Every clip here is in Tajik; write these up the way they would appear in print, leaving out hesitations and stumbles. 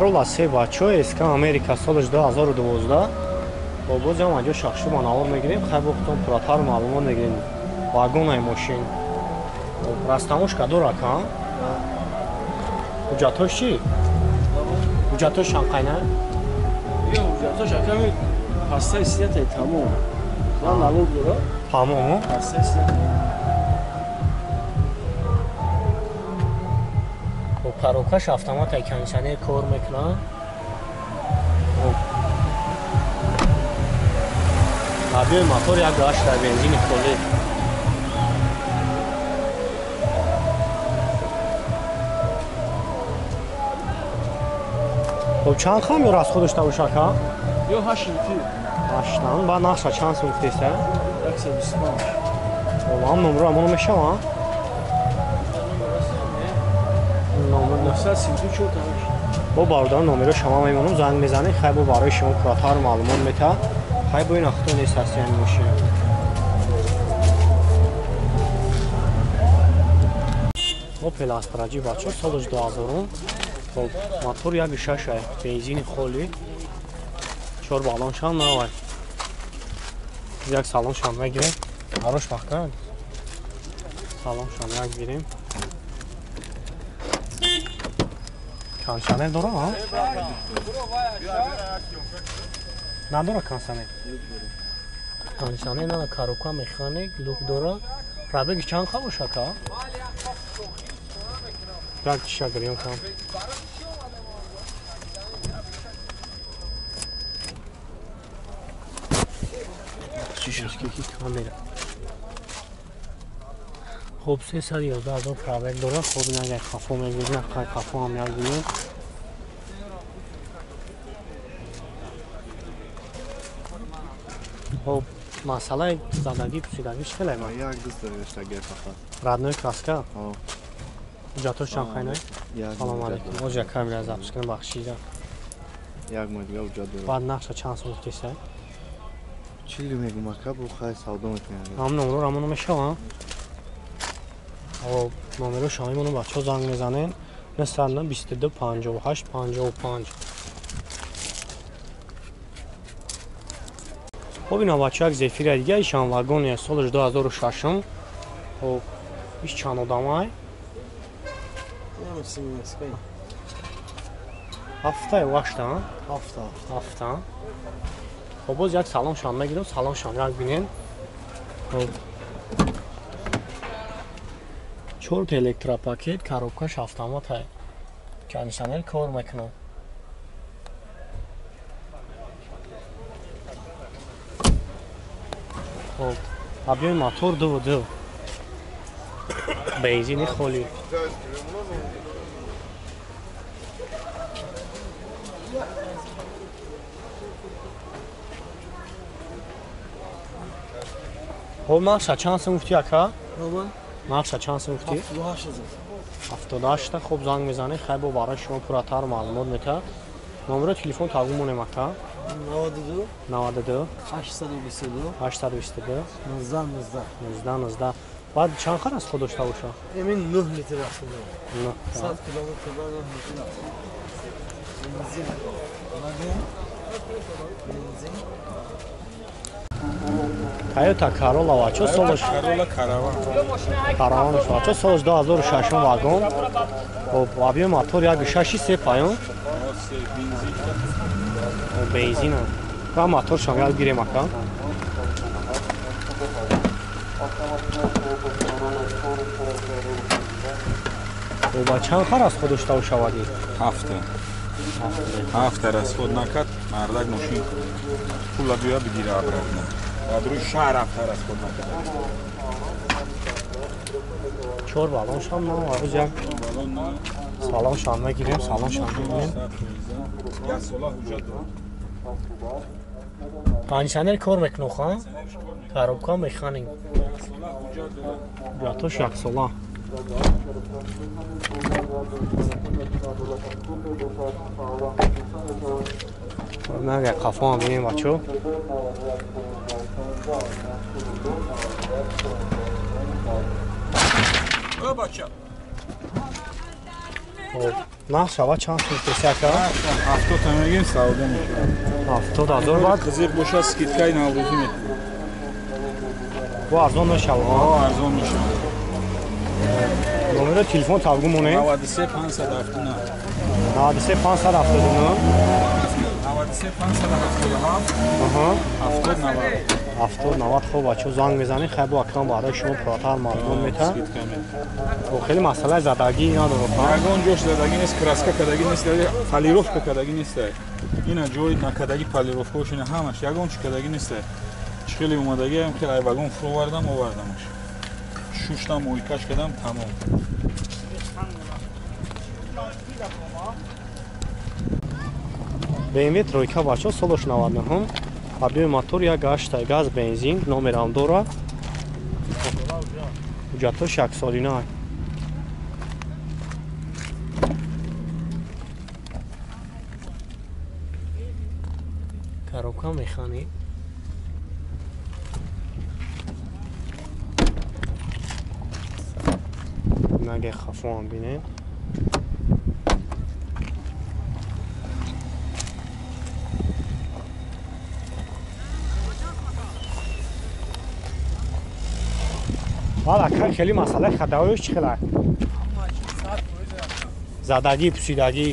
Corolla се бачо СК Америка солаш 2012. Бо боз ҳам аҷо шахшуба навор мегирем, хай бо худтон пурратар маълумот мегирем. Вагонаи мошин. Растамошка дора ка? Ҳуҷҷатҳош чӣ? Ҳуҷҷатҳош чанд қайна? Ё ҳуҷҷатҳош аками пастаи сиятаи тамом. Ман налог дора. Тамом? Пастаи сията. Коробкаш автомат, кондиционер кор мекунад. Объёми мотор 1,8, бензини холӣ. Хоб, чанд хам ё расход дошта боша ка? Ё 8 литр. 8. Баъд нақша чанд сум гуфтеса? 125. Хоб, ҳам номро амоно мешаванд? Номер 934. Бо бародар номеро шумо мемонам, занг мезанед, хай бо барои шумо пурратар маълумот мета. Хай бо ин ахто нест ҳасти ҳамин мошин. Opel Astra G бачо солаш 2000. Хоб, мотор 1.6, бензини холӣ. 4 баллон шам навай. Як салон шам мегирем. Харош вақта. Салон шам як гирем. Кондиционер дора, а? Надора кондиционер. Кондиционер надора, коробка механик, люк дора. Пробеги чанд ха боша ка? Як чиша гирем кам. Чишки камера. Хоб, 311 000 пробег дора. Хоб, ин агар хафо мегирем, хай хафо ҳам як бинем. Хоб, масъалаи задагӣ пусидагӣ чӣ хеле? Як дӯст фақат. Родной краска? Ҳуҷҷатҳош чанд қайнай? Салом алейкум. Оз як камера запис кунам, бахшида. Як моҳ дига ҳуҷҷат дорам. Баъд нақша чанд сум гуфтеса? 40 мегум ака, бо хай савдо мекунем. Ҳам номро рамоно мешавам? Хоб, номеро шумо мемонам, бачаҳо занг мезанен. 922 58 55. Хоб, ина бача як зефира дига, ишам вагони солаш 2006. Хоб, иш чанд одамай? Ҳафта ё ҳашта? Ҳафта. Ҳафта. Хоб, боз як салон шам мегирам, салон шам як бинен. Хоб, чорта электропакет, коробкаш автомат, кондиционер кор мекунад. Хоб, объёми мотор 2,2, бензини холӣ. Хоб, нақша чанд сум гуфтӣ ака? Нақша чанд сум гуфтӣ? 78. Хоб, занг мезанед, хай бо барои шумо пурратар маълумот метаҳад. Номеро телефон тағу монем ака? 92 92 822 822 19 19 19 19. Баъд чанд хар аз худ дошта боша? Эмин 9 литр аст. 100 километр 9 литр. Бензин. Бензин. Toyota Corolla бачо солаш Corolla Караван. Караванш бачо солаш 2006 вагон. Хоб, объёми мотор 1.6, се паён. Бензин. Ва мотор шам як гирем ака. Ба чанд хар аз худ дошта шавадӣ? Ҳафта. Ҳафта расход накард, мардак мошин пула биёя бигира обратно. Баъд рӯи шаҳр ҳафта расход накард. 4 баллон шам на, рӯз як салон шам мегирем, салон шам мегирем. Як сола ҳуҷҷат дорад. Кондиционер кор мекунад, ха? Коробка механик. Ҳуҷҷатҳош як сола. Нага қафо бинем бачо. Бача. Хоб. Нарх шава чанд сум тесяка? 70 та мегем савдо мешавад. 70 000 баъд қизиқ бошад скидкаи наврӯзӣ мекунем. Бо арзон мешавад? О, арзон мешавад. Номери телефон тавгу монем? 93 579. 93 579. 93 577. Аҳа. 70 90. 70 90. Хуб бачаҳо занг мезанед, хай бо акрам барои шумо пурратар маълумот метаҳад. Хуб хеле масъалаи задагӣ надорад. Ягон ҷош задагӣ нест, краска кардагӣ нест, полировка кардагӣ нест. Ина ҷои накардагӣ полировкаош ина ҳамаш ягон чӣ кардагӣ нест. Чӣ хеле омадагиам, хеле ай вагон фуровардам, овардамаш. Шуштам, мойкаш кардам, тамом. BMW тройка бачаҳо солаш 99. Объёми мотор 1.8 газ бензин, номерам дорад. Ҳуҷҷатҳош яксолина. Коробка механик. Наге хафоам бинем. Баъд ака хеле масъалаи хатаҳояш чӣ хела? Задагӣ, пусидагӣ.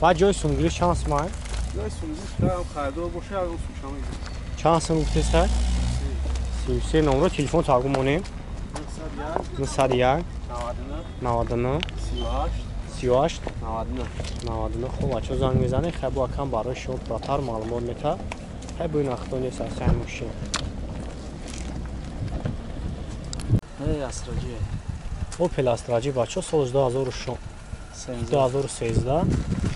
Баъд ҷои сунгириш чанд сум ай? Ҷои сунгириш харидор боша, ягон сум шама. Чанд сум гуфтеста? 33. Номро телефон тавгу монем. 901 99 38 99. 99. Хуб бачаҳо занг мезанед, хай бо акам барои шумо пурратар маълумот метаҳад. Хай бо ин ахтон нест аз сай мошин. Opel Astra бачаҳо соли 2013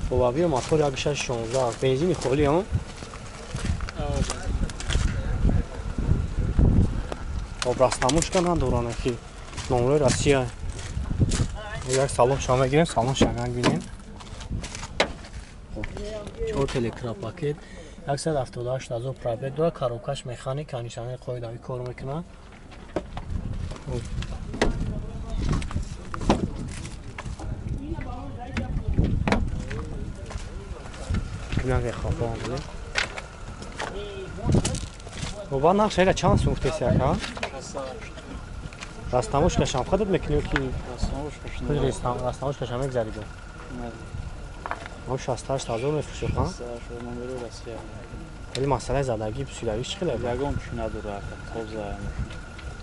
бо объёми мотор 1.16 бензини холӣ он. Об растамушка надоранд ки номрои Россия. Як салон шама мегирем, салон шама бинем. 4 электропакет 178 000 пробег дорад, коробкаш механик, кондиционер қоидавӣ кор мекунад. Баъд нақша ира чанд сум гуфтеси ака? Растамошкашам худат мекунӣ ё ки растамошкашам мегзаридо? Мо 68 000 мефурӯшед, ҳа? Вале масъалаи задагӣ, пусидагӣ чӣ хеле? Ягон чӣ надорад, ака, тоза.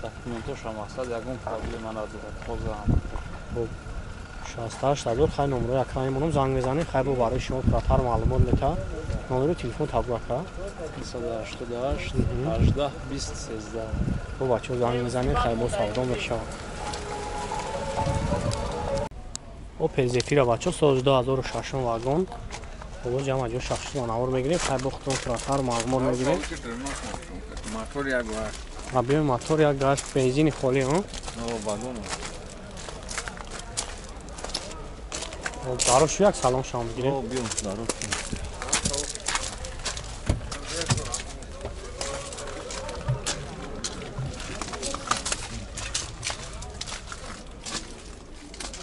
Документошам мақсад ягон проблема надорад, тоза. Хуб 68 000 хай номрои ака мемонам, занг мезанем, хай бо барои шумо пурратар маълумот метаҳад. Номери телефон табу ака? 988 18 20 13. Хуб бачаҳо занг мезанем, хай бо савдо мешавад. Opel Zafira бачаҳо соли 2006 вагон. Бо ҷамъ ҷо шахси навор мегирем, хай бо худтон пурратар маълумот мегирем. Мотор як газ. Объёми мотор як газ, бензини холӣ, ҳа? Вагон. Дарошу як салон шама мегирем. Биём, дарош.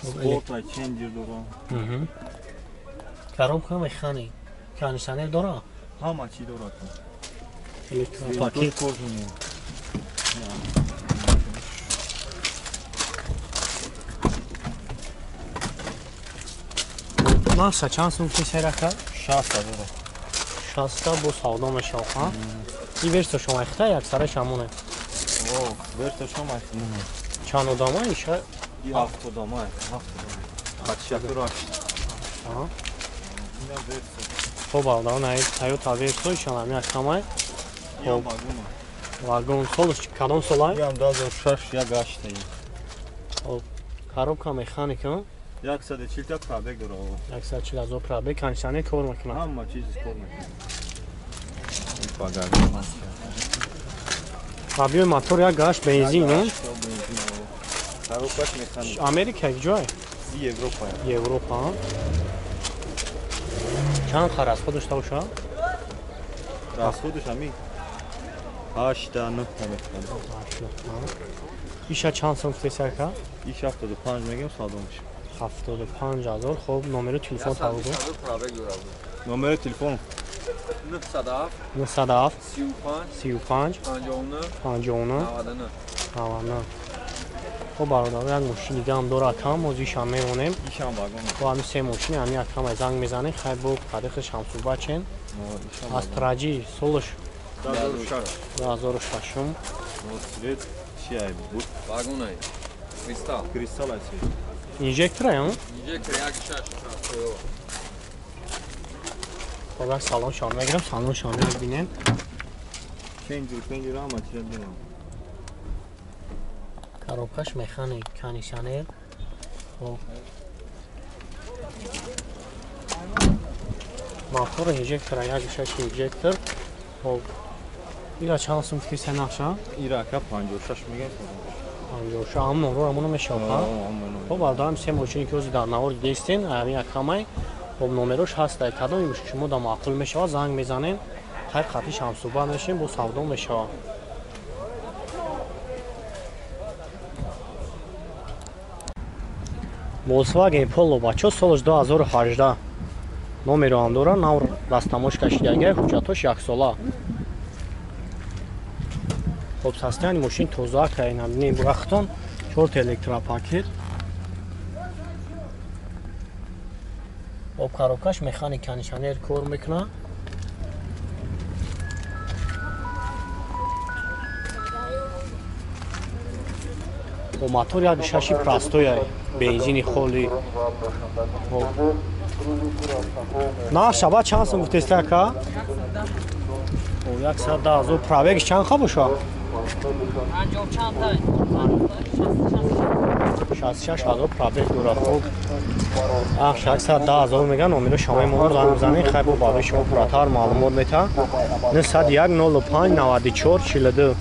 Спорт ченҷер дорам. Коробка механик, кондиционер дорад? Ҳама чӣ дорад. Электропакет. Нарха чанд сум гуфтеси ака? 60 000. 60 бо савдо мешавад, ҳа? Ин версия шумо айхта як сара шамоне? О, версия шумо айхта. Чанд одама иша? Ҳафт одама, ҳафт одама. Хатшакур ҳашт. Аҳа. Хуб бародарон, ай Toyota Verso ишон ҳами акамай. Хуб. Вагон солаш кадом солай? Ям 2006 1.8. Хуб. Коробка механик, ҳа? 140 та пробег дорад. 140 000 пробег, кондиционер кор мекунад. Ҳама чиз кор мекунад. Объёми мотор 1.8 бензин, ҳа? Коробкаш механик. Америка ҷой? Европа. Европа, ҳа? Чанд қар расход дошта бошад? Расходаш ҳамин 8 та 9 та мекунад. 8 9. Иша чанд сум гуфтеси ака? Иш 75 мегем, савдо мешавад. 75 000. Хуб, номери телефон тавгу. Номери телефон 907 907 35 35 59 59 99 99. Хуб бародар, як мошин дига ҳам дора акам, озишам мемонем. Ишам вагон. Бо ҳамин се мошин ҳамин акам занг мезанем, хай бо таърихаш ҳам суҳбат чен. Астраҷи солаш 2006. 2006. Цвет чия буд? Вагонай. Кристалл. Кристалл аст. Инжектор ам? Инжектор 1.6. Хоб, як салон шон мегирам, салон шон мебинем. Пенҷир, пенҷир ҳама чиза дорам. Коробкаш механик, кондиционер. Хоб. Мотор инжектор, 1.6 инжектор. Хоб. Ира чанд сум фикр нақша? Ира ака 56 меган. 56 ҳам номро ҳамоно мешавад. Хоб, бародарам се мошине ки ҳозир дар навор дидестен, ҳамин акамай. Хоб, номерош ҳаст, кадом шумо да маъқул мешавад, занг мезанем, хайр хатиш ҳам суҳбат мешавем, бо савдо мешавад. Volkswagen Polo бачо солаш 2018 номеро ҳам дора, нав дастамош кашидагия, ҳуҷҷатош яксола. Хоб, состояние мошин тоза кайнам, бинем бурахтон, чорта электропакет. Об коробкаш механик кондиционер кор мекунад. Бо мотор 1.6 простой, бензини холи. На шаба чанд сум гуфтест ака? 110 000. Пробегш чанд ха боша? 66 000 пробег дора. Хуб, ах 610 000 меган, номеро шомаи моро занг мезанед, хай бо барои шумо пурратар маълумот мета. 901 05 94 42.